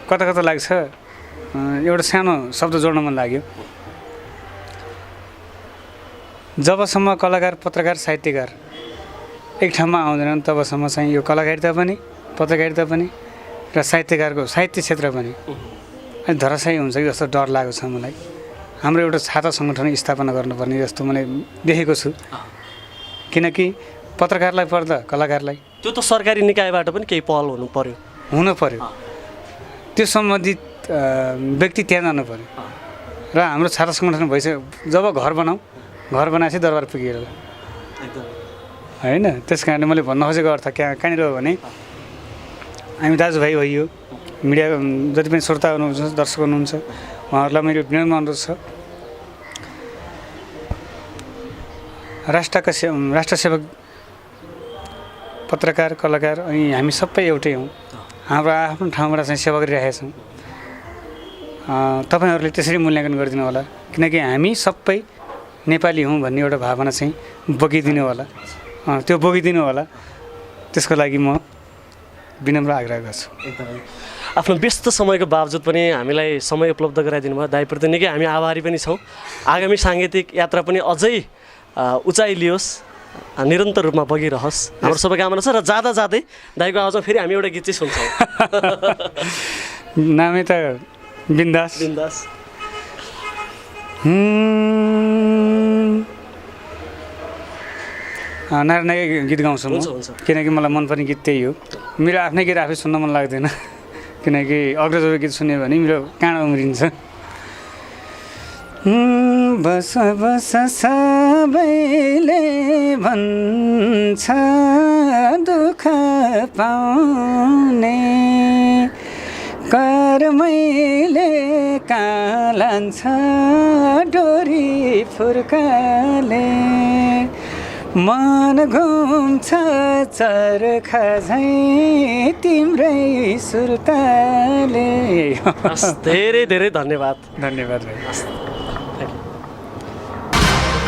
कता कता लाग्छ, एउटा सानो शब्द जोड्न मन लाग्यो। जबसम्म कलाकार पत्रकार साहित्यकार एक ठाउँमा आउँदैनन् तबसम्म चाहिँ यो कलाकारिता पनि पत्रकारिता पनि र साहित्यकारको साहित्य क्षेत्र पनि अनि धराशायी हुन्छ कि जस्तो डर लागेको छ मलाई। हाम्रो एउटा छाता सङ्गठन स्थापना गर्नुपर्ने जस्तो मैले देखेको छु। किनकि पत्रकारलाई पर्दा कलाकारलाई त्यो त सरकारी निकायबाट पनि केही पहल हुनु पर्यो। त्यो सम्बन्धित व्यक्ति त्यहाँ जानु पर्यो। र हाम्रो छाता सङ्गठन भइसक्यो, जब घर बनाएपछि दरबार पुगिएर होइन। त्यस कारणले मैले भन्न खोजेको अर्थ कहाँनिर हो भने, हामी दाजुभाइ भइयो, मिडिया जति पनि श्रोता हुनुहुन्छ, दर्शक हुनुहुन्छ, उहाँहरूलाई मेरो विनम्र अनुरोध छ, राष्ट्र सेवक पत्रकार कलाकार अनि हामी सबै एउटै हौँ। हाम्रो आफ्नो ठाउँबाट चाहिँ सेवा गरिरहेका छौँ। तपाईँहरूले त्यसरी मूल्याङ्कन गरिदिनु होला, किनकि हामी सबै नेपाली हौँ भन्ने एउटा भावना चाहिँ बोकिदिनु होला, त्यो बोकिदिनु होला। त्यसको लागि म विनम्र आग्रह गर्छु। आफ्नो व्यस्त समयको बावजुद पनि हामीलाई समय उपलब्ध गराइदिनु भयो, दाइप्रति निकै हामी आभारी पनि छौँ। आगामी साङ्गीतिक यात्रा पनि अझै उचाइ लियोस्, निरन्तर रूपमा बगिरहोस्, हाम्रो शुभकामना छ। र जाँदा जाँदै दाइको आवाजमा फेरि हामी एउटा गीत चाहिँ सुन्छौँ। नामै त बिन्दास। नारायणकै गीत गाउँछु म किनकि मलाई मनपर्ने गीत त्यही हो मेरो आफ्नै गीत आफै सुन्न मन लाग्दैन किनकि अग्रजको गीत सुन्यो भने मेरो काँडा उम्रिन्छ बस बस सबैले भन्छ दुःख पाउने कर्मैले कहाँ लान्छ डोरी फुर्काले मन घुम्छ चरखा झैँ तिम्रै सुर्ताले धेरै धेरै धन्यवाद धन्यवाद भाइ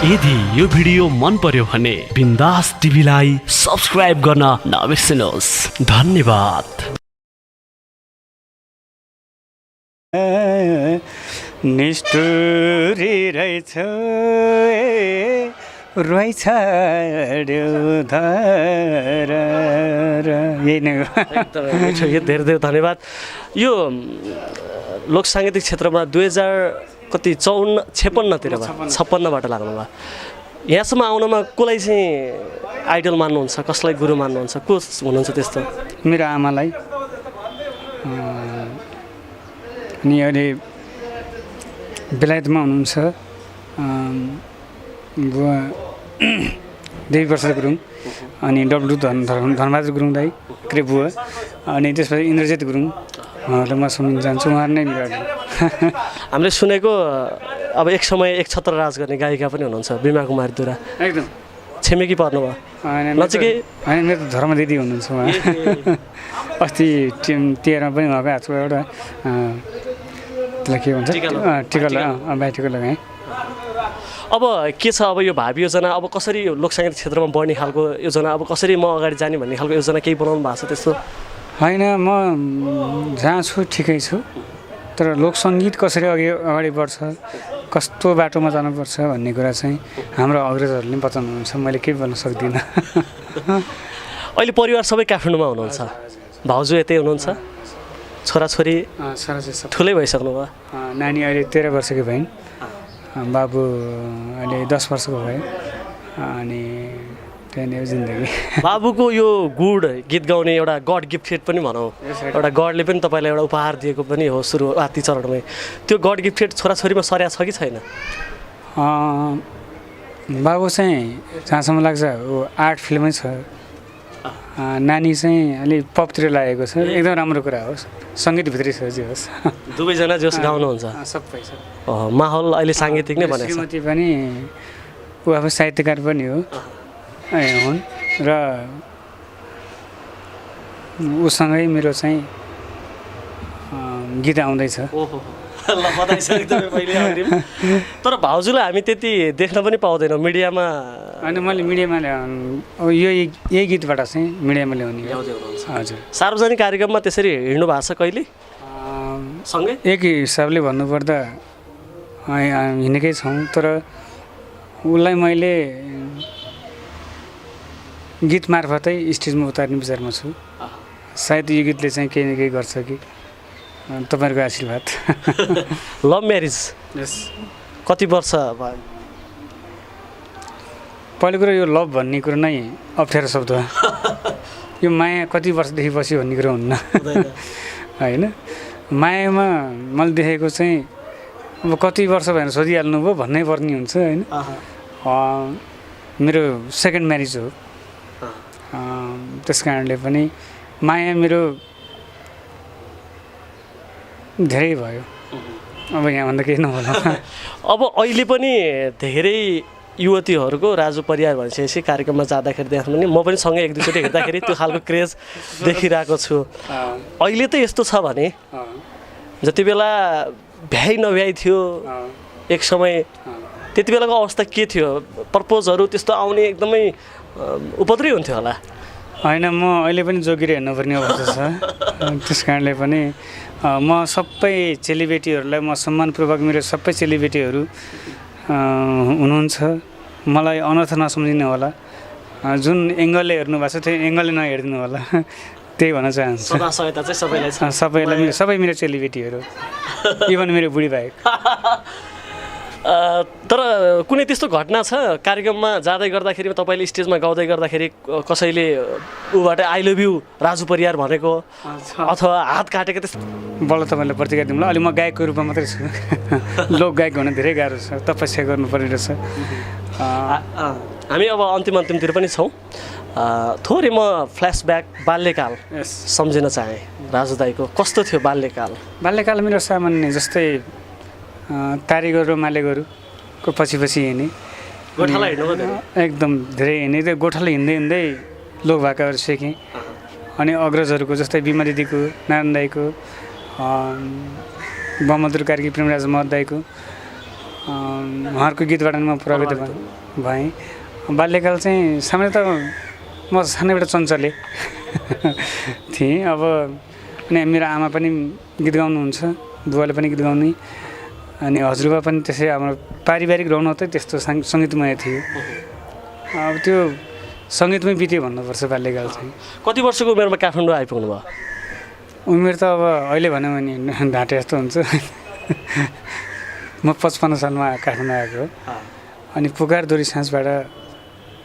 यदि यो भिडियो मन पर्यो भने बिन्दास टिभीलाई सब्स्क्राइब गर्न नबिर्सनुहोस् धन्यवाद निष्ठुरी रहेछ रहेछ यही नै हो धेरै धेरै धन्यवाद यो लोक साङ्गीतिक क्षेत्रमा 2056तिर 56बाट लाग्नुभयो यहाँसम्म आउनमा कसलाई चाहिँ आइडल मान्नुहुन्छ कसलाई गुरु मान्नुहुन्छ को हुनुहुन्छ त्यस्तो मेरो आमालाई अनि अहिले बेलायतमा हुनुहुन्छ बुवा देवी प्रसाद गुरुङ अनि डब्लु धनबहादुर गुरुङ दाई के बुवा अनि त्यसपछि इन्द्रजित गुरुङ उहाँहरूलाई म सम्झिन चाहन्छु उहाँहरू नै मेरो हामीले सुनेको अब एक समय एक छत्र राज गर्ने गायिका पनि हुनुहुन्छ बिमा कुमारी दुरा एकदम छिमेकी पर्नुभयो नजिकै होइन मेरो धर्म दिदी हुनुहुन्छ उहाँ अस्ति 13मा पनि उहाँको हातको एउटा त्यसलाई के भन्छ टिका भाइ टिका लगाएँ अब के छ अब यो भावी योजना अब कसरी यो लोक साङ्गीतिक क्षेत्रमा बढ्ने खालको योजना अब कसरी म अगाडि जाने भन्ने खालको योजना केही बनाउनु भएको छ त्यस्तो होइन म जहाँ छु ठिकै छु तर लोकसङ्गीत कसरी अगाडि बढ्छ कस्तो बाटोमा जानुपर्छ भन्ने कुरा चाहिँ हाम्रो अग्रजहरूले पनि बताउनुहुन्छ मैले केही भन्न सक्दिनँ अहिले परिवार सबै काठमाडौँमा हुनुहुन्छ भाउजू यतै हुनुहुन्छ छोराछोरी ठुलै भइसक्नु भयो नानी अहिले 13 वर्षको भइन् बाबु अहिले 10 वर्षको भयो अनि त्यहाँनिर जिन्दगी बाबुको यो गुड गीत गाउने एउटा गड गिफ्टेड पनि भनौँ एउटा गडले पनि तपाईँलाई एउटा उपहार दिएको पनि हो सुरुवाती चरणमै त्यो गड गिफ्टेड छोराछोरीमा सरिया छ कि छैन बाबु चाहिँ जहाँसम्म लाग्छ ऊ आर्ट फिल्डमै छ नानी चाहिँ अलिक पपतिर लागेको छ एकदम राम्रो कुरा होस् सङ्गीतभित्रै छ जे होस् दुवैजना जोस् गाउनुहुन्छ सबै छ माहौल अहिले साङ्गीतिक नै भनेको छ श्रीमती पनि ऊ आफू साहित्यकार पनि हो हुन् र उसँगै मेरो चाहिँ गीत आउँदैछ तर भाउजूलाई हामी त्यति देख्न पनि पाउँदैनौँ मिडियामा अनि मैले मिडियामा अब यही गीतबाट चाहिँ मिडियामा ल्याउने हजुर सार्वजनिक कार्यक्रममा त्यसरी हिँड्नु भएको छ कहिले सँगै एक हिसाबले भन्नुपर्दा हिँडेकै छौँ तर उसलाई मैले गीत मार्फतै स्टेजमा उतार्ने विचारमा छु सायद यो गीतले चाहिँ केही न केही गर्छ कि तपाईँहरूको आशीर्वाद लभ म्यारिज कति वर्ष भयो पहिलो कुरो यो लभ भन्ने कुरो नै अप्ठ्यारो शब्द हो यो माया कति वर्षदेखि बस्यो भन्ने कुरो हुन्न होइन मायामा मैले देखेको चाहिँ अब कति वर्ष भनेर सोधिहाल्नु भयो भन्नै पर्ने हुन्छ होइन मेरो सेकेन्ड म्यारिज हो त्यस कारणले पनि माया मेरो धेरै भयो अब यहाँभन्दा केही नहोला अब अहिले पनि धेरै युवतीहरूको राजु परियार भनिसकेपछि कार्यक्रममा जाँदाखेरि देख्नु पनि म पनि सँगै एक दुईचोटि हेर्दाखेरि त्यो खालको क्रेज देखिरहेको छु अहिले त यस्तो छ भने जति बेला भ्याइ नभ्याइ थियो एक समय त्यति बेलाको अवस्था के थियो प्रपोजहरू त्यस्तो आउने एकदमै उपद्रवी हुन्थ्यो होला होइन म अहिले पनि जोगिएर हेर्नुपर्ने अवस्था छ त्यस कारणले पनि म सबै चेलीबेटीहरूलाई म सम्मानपूर्वक मेरो सबै चेलीबेटीहरू हुनुहुन्छ मलाई अनर्थ नसम्झिनु होला जुन एङ्गलले हेर्नु भएको छ त्यो एङ्गलले नहेरिदिनु होला त्यही भन्न चाहन्छु सहायता चाहिँ सबैलाई छ सबैलाई सबै मेरो चेलीबेटीहरू इभन मेरो बुढी बाहेक तर कुनै त्यस्तो घटना छ कार्यक्रममा जाँदै गर्दाखेरि तपाईँले स्टेजमा गाउँदै गर्दाखेरि कसैले ऊबाट I love you Raju Pariyar भनेको अथवा हात काटेको त्यस्तो? बल्ल तपाईँले प्रतिक्रिया दिउँला। अहिले म गायकको रूपमा मात्रै छु। लोक गायक हुन धेरै गाह्रो छ, तपस्या गर्नुपर्ने रहेछ। हामी अब अन्तिमतिर पनि छौँ। थोरै म फ्ल्यासब्याक बाल्यकाल सम्झिन चाहेँ। राजु दाईको कस्तो थियो बाल्यकाल? बाल्यकाल मेरो सामान्य जस्तै तारी गोरु माले गोरुको पछि हिँडेँ। गोठाला हिँड्नु एकदम धेरै हिँडेँ। त्यो गोठाला हिँड्दै हिँड्दै लोक भाकाहरू सिकेँ। अनि अग्रजहरूको जस्तै बिमा दिदीको, नारायण दाईको, बमबहादुर कार्की, प्रेमराज महत दाईको उहाँहरूको गीतबाट म प्रभावित भएँ। बाल्यकाल चाहिँ सामान्यतः म सानैबाट चञ्चले थिएँ। अब अनि मेरो आमा पनि गीत गाउनुहुन्छ, बुवाले पनि गीत गाउने, अनि हजुरबा पनि त्यसै हाम्रो पारिवारिक रौनक चाहिँ त्यस्तो सङ्गीतमय थियो। अब त्यो सङ्गीतमै बित्यो भन्नुपर्छ बाल्यकाल चाहिँ। कति वर्षको उमेरमा काठमाडौँ आइपुग्नु भयो? उमेर त अब अहिले भनौँ भने ढाँटे जस्तो हुन्छ। म 55 सालमा काठमाडौँ आएको हो। अनि पुकार दोरी साँझबाट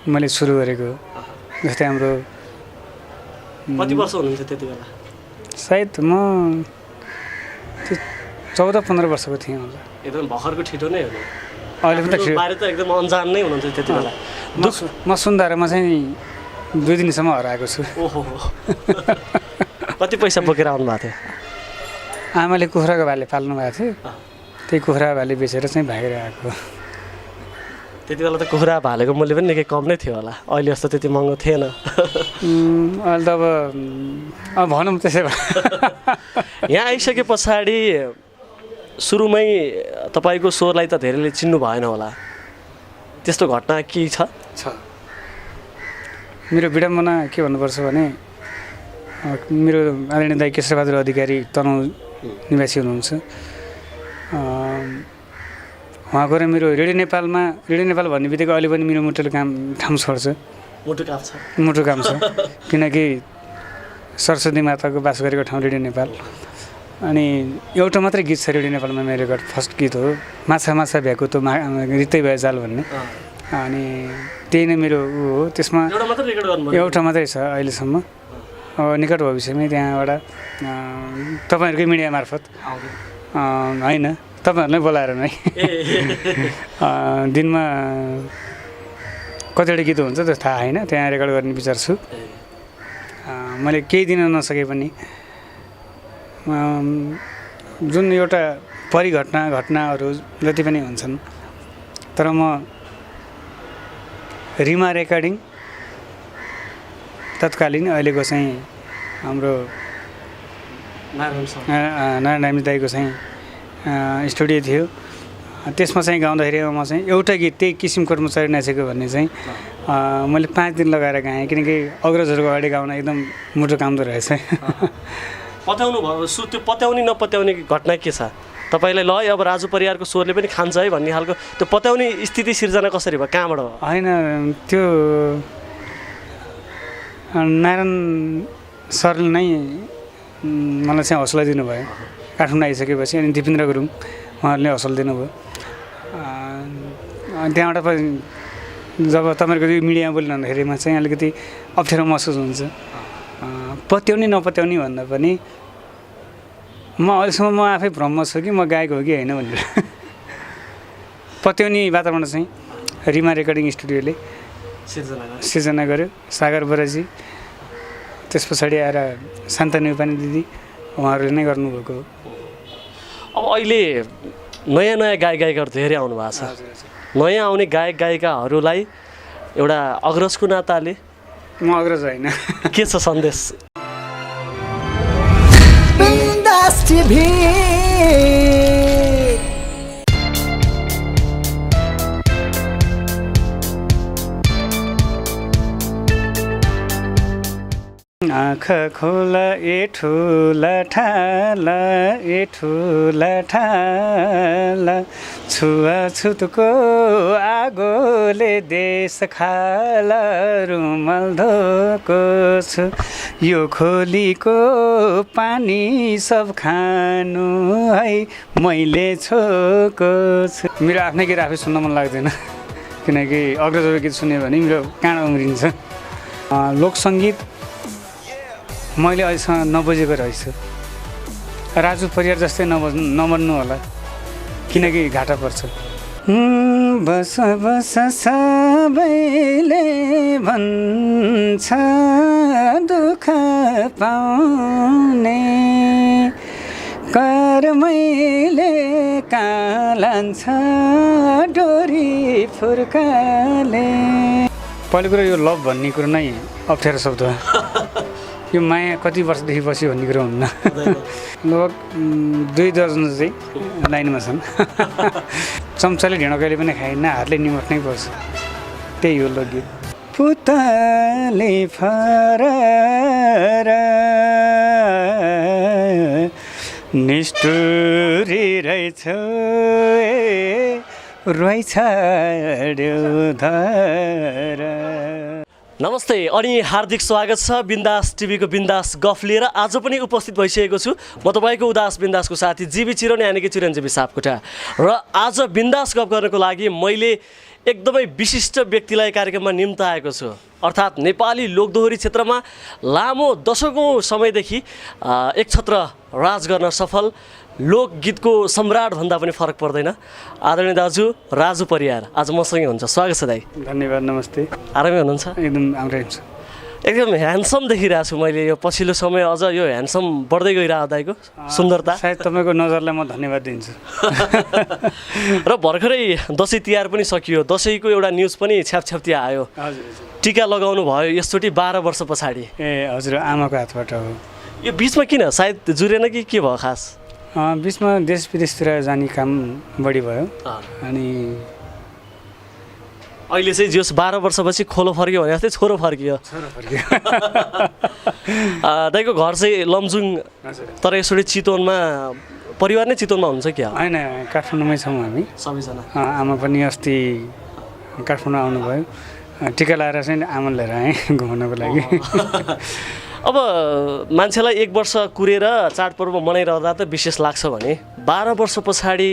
मैले सुरु गरेको। जस्तै हाम्रो कति वर्ष हुनुहुन्थ्यो त्यति बेला? सायद म 14-15 वर्षको थिएँ होला। एकदम भर्खरको छिटो नै हो नि। अहिले पनि बारे त एकदम अन्जान नै हुनुहुन्थ्यो त्यति बेला। म सुन्दारमा चाहिँ 2 दिनसम्म हराएको छु। ओहो, कति पैसा बोकेर आउनु भएको थियो? आमाले कुखुराको भाले पाल्नु भएको थियो, त्यही कुखुरा भाले बेचेर चाहिँ भागेर आएको। त्यति बेला त कुखुरा भालेको मूल्य पनि निकै कम नै थियो होला, अहिले जस्तो त्यति महँगो थिएन। अहिले त अब भनौँ त्यसै भए। यहाँ आइसके पछाडि सुरुमै तपाईँको स्वरलाई त धेरैले चिन्नु भएन होला, त्यस्तो घटना के छ? मेरो विडम्बना के भन्नुपर्छ भने मेरो आदरणीय दाइ केशरबहादुर अधिकारी तनहुँ निवासी हुनुहुन्छ। उहाँको र मेरो रेडियो नेपाल भन्ने बित्तिकै अहिले पनि मेरो मुटुले ठाउँ छोड्छ। मुटु काम छ किनकि सरस्वती माताको बास गरेको ठाउँ रेडियो नेपाल। अनि एउटा मात्रै गीत छ रेडियो नेपालमा मेरो रेकर्ड, फर्स्ट गीत हो माछा माछा भ्याएको त रित्तै भए जाल भन्ने। अनि त्यही नै मेरो ऊ हो। त्यसमा एउटा मात्रै छ अहिलेसम्म। निकट भविष्यमै त्यहाँबाट तपाईँहरूकै मिडिया मार्फत होइन तपाईँहरूलाई बोलाएर नै दिनमा कतिवटा गीत हुन्छ त्यो थाहा होइन, त्यहाँ रेकर्ड गर्ने विचार छु। मैले केही दिन नसके पनि जुन एउटा घटनाहरू जति पनि हुन्छन्, तर म रिमा रेकर्डिङ तत्कालीन अहिलेको चाहिँ हाम्रो नारायण दाईको चाहिँ स्टुडियो थियो, त्यसमा चाहिँ गाउँदाखेरि म चाहिँ एउटा गीत त्यही किसिम कर्मचारी नाचेको भन्ने चाहिँ मैले 5 दिन लगाएर गाएँ, किनकि अग्रजहरूको अगाडि गाउन एकदम मुटु कामदो रहेछ। पत्याउनु भयो त्यो पत्याउने नपत्याउने घटना के छ तपाईँलाई? ल अब राजु परियारको स्वरले पनि खान्छ है भन्ने खालको त्यो पत्याउने स्थिति सिर्जना कसरी भयो, कहाँबाट हो? होइन, त्यो नारायण सरले नै मलाई चाहिँ हौसला दिनुभयो काठमाडौँ आइसकेपछि। अनि दिपेन्द्र गुरुङ उहाँहरूले हौसला दिनुभयो। त्यहाँबाट पनि जब तपाईँहरूको यो मिडिया बोलिरहँदाखेरिमा चाहिँ अलिकति अप्ठ्यारो महसुस हुन्छ। पत्याउने नपत्याउने भन्दा पनि म अहिलेसम्म आफै भ्रममा छु कि म गायक हो कि होइन भनेर। पत्याउने वातावरण चाहिँ रिमा रेकर्डिङ स्टुडियोले सिर्जना गर्यो, सागर बराजी, त्यस पछाडि आएर शान्ता नेपानी दिदी उहाँहरूले नै गर्नुभएको हो। अब अहिले नयाँ गायकहरू धेरै आउनु भएको छ। नयाँ आउने गायकगायिकाहरूलाई एउटा अग्रजको नाताले, म अग्रज होइन, के छ सन्देश? आँखा खोला ए ठुला ठाला, ए ठुला ठाला, छुवाछुतको आगोले देश खाला रुमाल धोको छु यो खोलीको पानी सब खानु है मैले छोको छु। मेरो आफ्नै गीत आफै सुन्न मन लाग्दैन किनकि अग्रजको गीत सुन्यो भने मेरो काँड उम्रिन्छ। लोकसङ्गीत मैले अहिलेसम्म नबुझेको रहेछु। राजु परियार जस्तै नबन्नु होला किनकि घाटा पर्छ। बस बस सबैले भन्छ दुःख पाउने कर्मैले कहाँ लान्छ डोरी फुर्काले। पहिलो कुरो यो लभ भन्ने कुरो नै अप्ठ्यारो शब्द हो। यो माया कति वर्षदेखि बस्यो भन्ने कुरो हुन्न। लगभग 2 दर्जन चाहिँ लाइनमा छन्। चम्चाले ढिँडो कहिले पनि खाइन्न, हातले निमट्नै पर्छ। त्यही हो लोकगीत। पुतले फरर निष्ठुरी रहेछ रोइछाड्यो धर। नमस्ते अनि हार्दिक स्वागत छ बिन्दास टिभीको बिन्दास गफ लिएर। आज पनि उपस्थित भइसकेको छु म तपाईँको उदास बिन्दासको साथी जीवी चिरन यानि कि चिरञ्जीवी सापकोटा। र आज बिन्दास गफ गर्नको लागि मैले एकदमै विशिष्ट व्यक्तिलाई कार्यक्रममा निम्ताएको छु। अर्थात् नेपाली लोकदोहोरी क्षेत्रमा लामो दशकौँ समयदेखि एक छत्र राज गर्न सफल लोकगीतको सम्राट भन्दा पनि फरक पर्दैन आदरणीय दाजु राजु परियार आज मसँगै हुन्छ। स्वागत छ दाइ। धन्यवाद। नमस्ते। आरामै हुनुहुन्छ? एकदम राम्रै हुन्छ। एकदम ह्यान्डसम देखिरहेको छु मैले यो पछिल्लो समय। अझ यो ह्यान्डसम बढ्दै गइरहेको दाइको सुन्दरता। सायद तपाईँको नजरलाई म धन्यवाद दिन्छु। र भर्खरै दसैँ तिहार पनि सकियो। दसैँको एउटा न्युज पनि छ्यापछ्याप्ती आयो। हजुर। टिका लगाउनु भयो यसचोटि 12 वर्ष पछाडि। ए हजुर, आमाको हातबाट हो। यो बिचमा किन सायद जुरेन कि के भयो खास? बिचमा देश विदेशतिर जाने काम बढी भयो अनि अहिले चाहिँ जस 12 वर्षपछि खोलो फर्क्यो भने जस्तै छोरो फर्कियो। दाइको घर चाहिँ लमजुङ, तर यसरी चितवनमा परिवार नै चितवनमा हुन्छ क्या? होइन, काठमाडौँमै छौँ हामी सबैजना। आमा पनि अस्ति काठमाडौँ आउनुभयो। टिका लगाएर चाहिँ आमा लिएर आएँ घुमाउनको लागि। अब मान्छेलाई 1 वर्ष कुरेर चाडपर्व मनाइरहँदा त विशेष लाग्छ भने 12 वर्ष पछाडि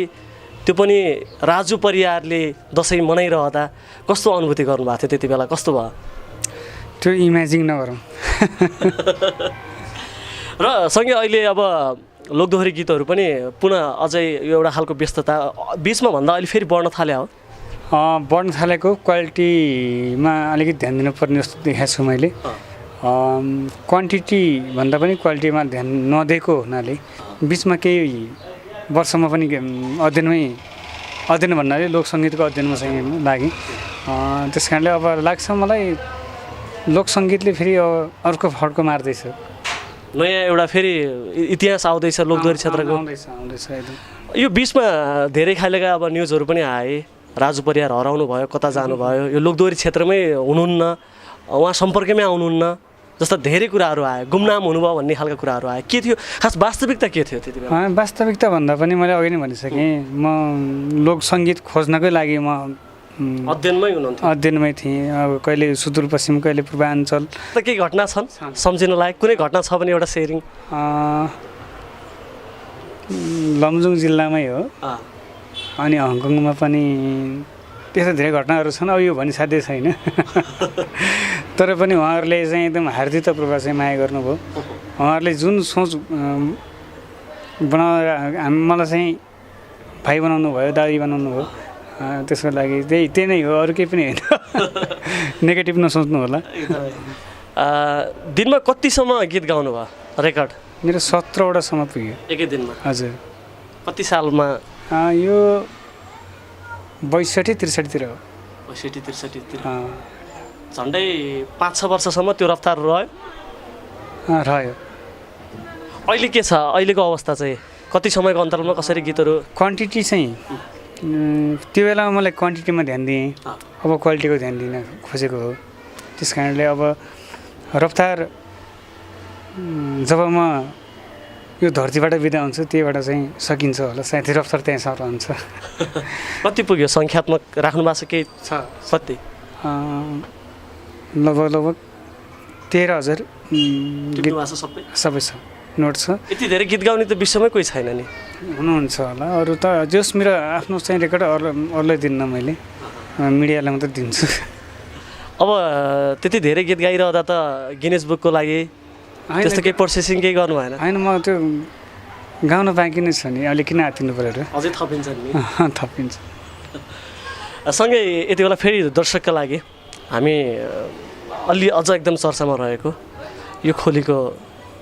त्यो पनि राजु परियारले दसैँ मनाइरहँदा कस्तो अनुभूति गर्नुभएको थियो त्यति बेला? कस्तो भयो त्यो इमेजिन नगरौँ। र सँगै अहिले अब लोकदोहोरी गीतहरू पनि पुनः अझै यो एउटा खालको व्यस्तता बिचमा भन्दा अहिले फेरि बढ्न थाल्यो हो? बढ्न थालेको क्वालिटीमा अलिकति ध्यान दिनुपर्ने जस्तो देखाएको छु मैले। क्वान्टिटी भन्दा पनि क्वालिटीमा ध्यान नदिएको हुनाले बिचमा केही वर्षमा पनि अध्ययन भन्नाले लोकसङ्गीतको अध्ययनमा चाहिँ लागेँ। त्यस कारणले अब लाग्छ मलाई लोकसङ्गीतले फेरि अर्को फड्को मार्दैछ। नयाँ एउटा फेरि इतिहास आउँदैछ लोकदोहोरी क्षेत्रको। आउँदैछ एकदम। यो बिचमा धेरै खालका अब न्युजहरू पनि आए। राजु परियार हराउनु भयो, कता जानुभयो, यो लोकदोहोरी क्षेत्रमै हुनुहुन्न, उहाँ सम्पर्कमै आउनुहुन्न जस्ता धेरै कुराहरू आयो। गुमनाम हुनुभयो भन्ने खालका कुराहरू आयो। के थियो खास वास्तविकता के थियो त्यति बेला? वास्तविकता भन्दा पनि मैले अघि नै भनिसकेँ, म लोकसङ्गीत खोज्नकै लागि म अध्ययनमै थिएँ। अब कहिले सुदूरपश्चिम, कहिले पूर्वाञ्चल। त केही घटना छन् सम्झिन लायक? कुनै घटना छ भने एउटा सेयरिङ। लमजुङ जिल्लामै हो अनि हङकङमा पनि त्यस्तो धेरै घटनाहरू छन्। अब यो भनिसाध्यै छैन। तर पनि उहाँहरूले चाहिँ एकदम हार्दिकतापूर्वक चाहिँ माया गर्नुभयो। उहाँहरूले जुन सोच बनाएर मलाई चाहिँ भाइ बनाउनु भयो, दादी बनाउनु भयो। त्यसको लागि त्यही नै हो, अरू केही पनि होइन। नेगेटिभ नसोच्नु होला। दिनमा कतिसम्म गीत गाउनु भयो रेकर्ड? मेरो 17वटासम्म पुग्यो एकै दिनमा। हजुर। कति सालमा? यो 62-63 तिर हो। 62-63 तिर। झन्डै 5-6 वर्षसम्म त्यो रफ्तार रह्यो। अहिले के छ अहिलेको अवस्था चाहिँ? कति समयको अन्तरालमा कसरी गीतहरू? क्वान्टिटी चाहिँ त्यो बेलामा मलाई क्वान्टिटीमा ध्यान दिएँ, अब क्वालिटीको ध्यान दिन खोजेको हो। त्यस कारणले अब रफ्तार जब म यो धरतीबाट बिदा हुन्छ त्यहीबाट चाहिँ सकिन्छ होला सायद रफ्तार त्यहीँसम्म रहन्छ। कति पुग्यो सङ्ख्यात्मक राख्नु भएको छ केही छ कति? लगभग 13,000 टिप्नु भएको छ सबै? सबै छ, नोट छ। यति धेरै गीत गाउने त विश्वमै कोही छैन नि। हुनुहुन्छ होला अरू त, जस मेरो आफ्नो चाहिँ रेकर्ड अरूलाई दिन्न, मैले मिडियालाई मात्रै दिन्छु। अब त्यति धेरै गीत गाइरहँदा त गिनेस बुकको लागि त्यस्तो केही प्रोसेसिङ केही गर्नु भएन? होइन, म त्यो गाउन बाँकी नै छ नि, अलिक किन आत्तिनु पऱ्यो र? अझै थपिन्छ नि? थपिन्छ। सँगै यति बेला फेरि दर्शकका लागि हामी अझ एकदम चर्चामा रहेको यो खोलीको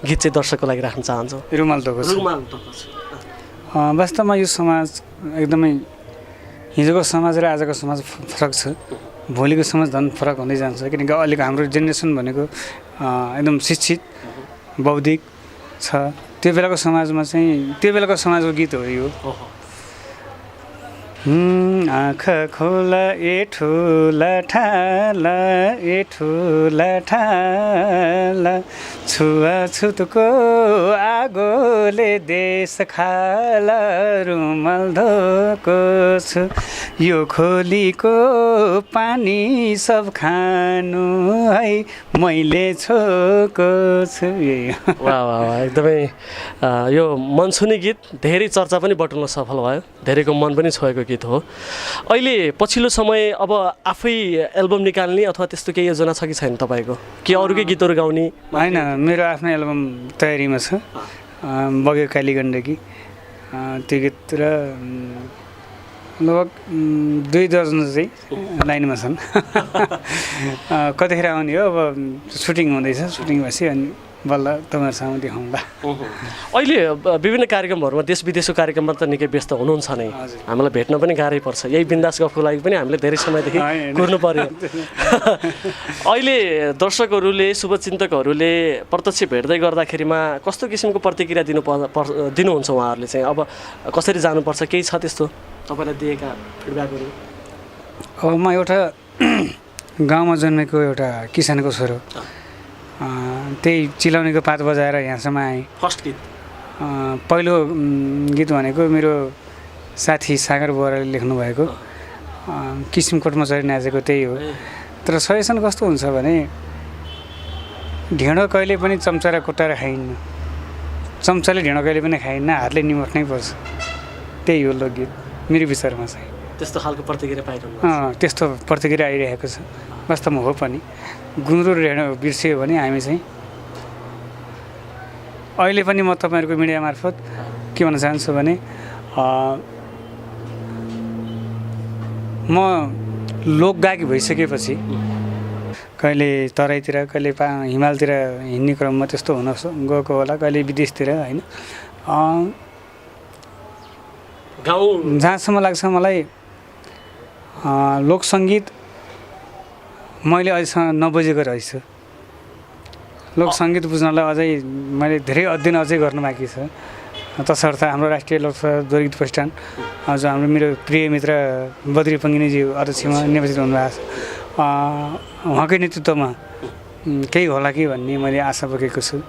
गीत चाहिँ दर्शकको लागि राख्न चाहन्छौँ। रुमाल धोको छु। वास्तवमा यो समाज एकदमै हिजोको समाज र आजको समाज फरक छ। भोलिको समाज झन् फरक हुँदै जान्छ, किनकि अहिलेको हाम्रो जेनेरेसन भनेको एकदम शिक्षित बौद्धिक छ। त्यो बेलाको समाजमा चाहिँ त्यो बेलाको समाजको गीत हो यो। आँखा खोला ए ठुला ठाला, ए ठुला ठाला, छुवाछुतको आगोले देश खाला, रुमाल धोको छु, यो खोलीको पानी सब खानु है, मैले छोको छु। वाह वाह वाह, एकदमै यो मनसुनी गीत धेरै चर्चा पनि बटुल्न सफल भयो, धेरैको मन पनि छोएको गीत हो। अहिले पछिल्लो समय अब आफै एल्बम निकाल्ने अथवा त्यस्तो केही योजना छ कि छैन तपाईँको? कि अरूकै गीतहरू गाउने? होइन, मेरो आफ्नो एल्बम तयारीमा छ, बग्यो काली गण्डकी। त्यो गीत र लगभग 2 दर्जन चाहिँ लाइनमा छन्। कतिखेर आउने हो, अब सुटिङ हुँदैछ, सुटिङ भएपछि अनि बल्ल तपाईँहरूसँग देखाउँला। अहिले विभिन्न कार्यक्रमहरूमा देश विदेशको कार्यक्रममा त निकै व्यस्त हुनुहुन्छ नै, हामीलाई भेट्न पनि गाह्रै पर्छ। यही बिन्दास गफको लागि पनि हामीले धेरै समयदेखि कुर्नु पर्यो। अहिले दर्शकहरूले शुभचिन्तकहरूले प्रत्यक्ष भेट्दै गर्दाखेरिमा कस्तो किसिमको प्रतिक्रिया दिनुहुन्छ उहाँहरूले चाहिँ? अब कसरी जानुपर्छ, केही छ त्यस्तो तपाईँलाई दिएका फिडब्याकहरू? अब म एउटा गाउँमा जन्मेको एउटा किसानको छोरो, त्यही चिलाउनेको पात बजाएर यहाँसम्म आएँ। फर्स्ट गीत पहिलो गीत भनेको मेरो साथी सागर बोराले लेख्नुभएको किसिमकोटमा चढी नाचेको त्यही हो। तर सजेसन कस्तो हुन्छ भने ढेँडो कहिले पनि चम्चा र कोट्टाएर खाइन्न, चम्चाले ढेँडो कहिले पनि खाइन्न, हातले निमट्नै पर्छ। त्यही हो लोकगीत मेरो विचारमा चाहिँ। त्यस्तो खालको प्रतिक्रिया पाइरहनु? त्यस्तो प्रतिक्रिया आइरहेको छ, वास्तवमा हो पनि। गुन्द्रुक ढेँडो बिर्सियो भने हामी चाहिँ अहिले पनि म तपाईँहरूको मिडिया मार्फत के भन्न चाहन्छु भने म लोकगायक भइसकेपछि कहिले तराईतिर, कहिले हिमालतिर हिँड्ने क्रममा त्यस्तो हुन गएको होला, कहिले विदेशतिर, होइन। गाउँ जहाँसम्म लाग्छ मलाई लोकसङ्गीत मैले अहिलेसम्म नबुझेको रहेछ। लोकसङ्गीत बुझ्नलाई अझै मैले धेरै अध्ययन अझै गर्नु बाँकी छ। तसर्थ हाम्रो राष्ट्रिय लोकसभा दोहोरी गीत प्रतिष्ठान जो हाम्रो मेरो प्रिय मित्र बद्री पङ्गिनीजी अध्यक्षमा निर्वाचित हुनुभएको छ, उहाँकै नेतृत्वमा केही होला कि भन्ने मैले आशा बोकेको छु।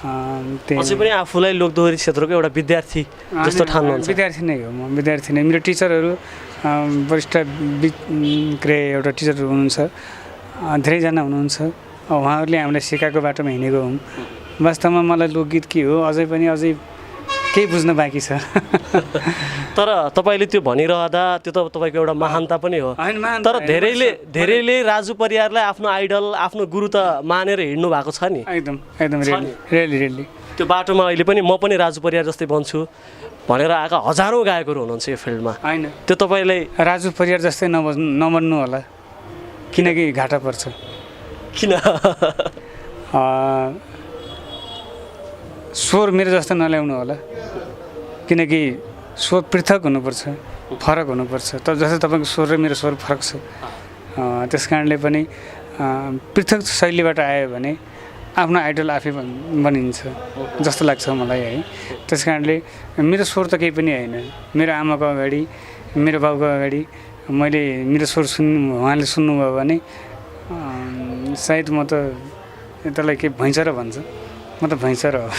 अझै पनि आफूलाई लोकदोहोरी क्षेत्रको एउटा विद्यार्थी जस्तो ठान्नुहुन्छ? विद्यार्थी नै हो, म विद्यार्थी नै। मेरो टिचरहरू वरिष्ठ एउटा टिचरहरू हुनुहुन्छ, धेरैजना हुनुहुन्छ, उहाँहरूले हामीलाई सिकाएको बाटोमा हिँडेको हुँ। वास्तवमा मलाई लोकगीत के हो अझै केही बुझ्न बाँकी छ। तर तपाईँले त्यो भनिरहँदा त्यो त तपाईँको एउटा महानता पनि हो। तर धेरैले राजु परियारलाई आफ्नो आइडल, आफ्नो गुरु त मानेर हिँड्नु भएको छ नि? एकदम रियली त्यो बाटोमा अहिले पनि म पनि राजु परियार जस्तै बन्छु भनेर आएका हजारौँ गायकहरू हुनुहुन्छ यो फिल्डमा। होइन, त्यो तपाईँलाई राजु परियार जस्तै नबन्नु होला, किनकि घाटा पर्छ। किन? स्वर मेरो जस्तो नल्याउनु होला, किनकि स्वर पृथक हुनुपर्छ, फरक हुनुपर्छ। तर जस्तै तपाईँको स्वर र मेरो स्वर फरक छ, त्यस कारणले पनि पृथक शैलीबाट आयो भने आफ्नो आइडल आफै बनिन्छ जस्तो लाग्छ मलाई, है। त्यस कारणले मेरो स्वर त केही पनि होइन। मेरो आमाको अगाडि, मेरो बाउको अगाडि मैले मेरो स्वर उहाँले सुन्नुभयो भने सायद म त त्यसलाई के भैँचरो भन्छ, म त भैँचरो हो।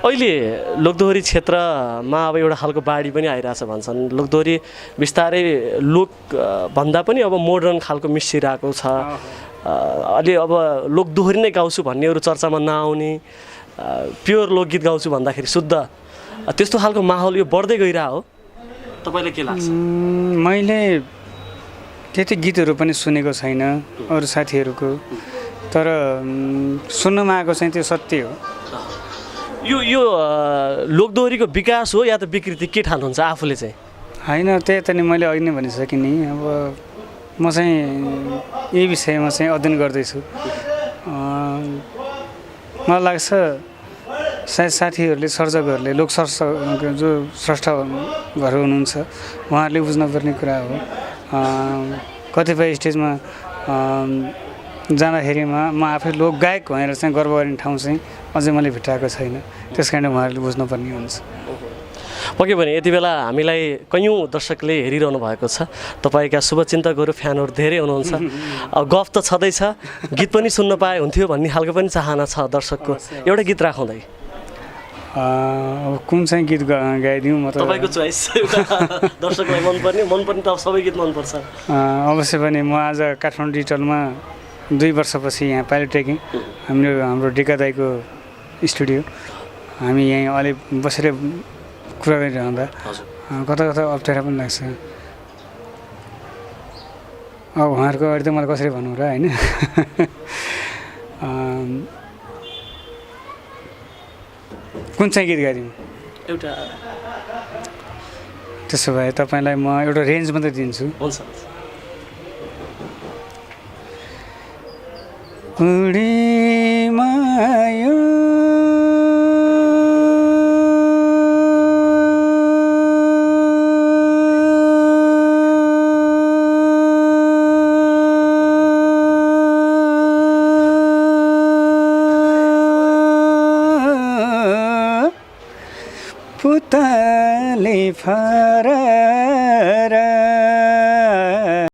अहिले लोकदोहोरी क्षेत्रमा अब एउटा खालको बाढी पनि आइरहेछ भन्छन्। लोकदोहोरी बिस्तारै लोक भन्दा पनि अब मोडर्न खालको मिसिरहेको छ। अलि अब लोकदोहोरी नै गाउँछु भन्नेहरू चर्चामा नआउने, प्योर लोकगीत गाउँछु भन्दाखेरि शुद्ध त्यस्तो खालको माहौल यो बढ्दै गइरहेको हो। तपाईँलाई के लाग्छ? मैले त्यति गीतहरू पनि सुनेको छैन अरू साथीहरूको, तर सुन्नमा आएको चाहिँ त्यो सत्य हो। यो लोकदोहोरीको विकास हो या त विकृति, के ठान्नुहुन्छ आफूले चाहिँ? होइन, त्यही त नि मैले अघि नै भनिसकेँ नि। अब म चाहिँ यही विषयमा चाहिँ अध्ययन गर्दैछु। मलाई लाग्छ सायद साथीहरूले, सर्जकहरूले, लोक जो स्रष्टाहरू हुनुहुन्छ उहाँहरूले बुझ्नुपर्ने कुरा हो। कतिपय स्टेजमा जाँदाखेरिमा म आफै लोक गायक भनेर चाहिँ गर्व गर्ने ठाउँ चाहिँ अझै मैले भेटाएको छैन। त्यस कारण उहाँहरूले बुझ्नुपर्ने हुन्छ। पक्कै पनि यति बेला हामीलाई कैयौँ दर्शकले हेरिरहनु भएको छ। तपाईँका शुभचिन्तकहरू, फ्यानहरू धेरै हुनुहुन्छ। अब गफ त छँदैछ, गीत पनि सुन्न पाए हुन्थ्यो भन्ने खालको पनि चाहना छ दर्शकको। एउटा गीत राखौँदै अब कुन चाहिँ गीत गाइदिउँ? म त तपाईँको चोइस, दर्शकलाई मनपर्ने त सबै गीत मनपर्छ। अवश्य पनि म आज काठमाडौँ डिजिटलमा 2 वर्षपछि यहाँ पाइलट ट्रेकिङ हाम्रो डिका दाईको स्टुडियो, हामी यहीँ अलि बसेर कुरा गरिरहँदा कता कता अप्ठ्यारो पनि लाग्छ। अब उहाँहरूको अगाडि त मलाई कसरी भनौँ र, होइन? कुन चाहिँ गीत गाइदिउँ? एउटा त्यसो भए तपाईँलाई म एउटा रेन्ज मात्रै दिन्छु। हुन्छ। उडीमायो पुतली फरक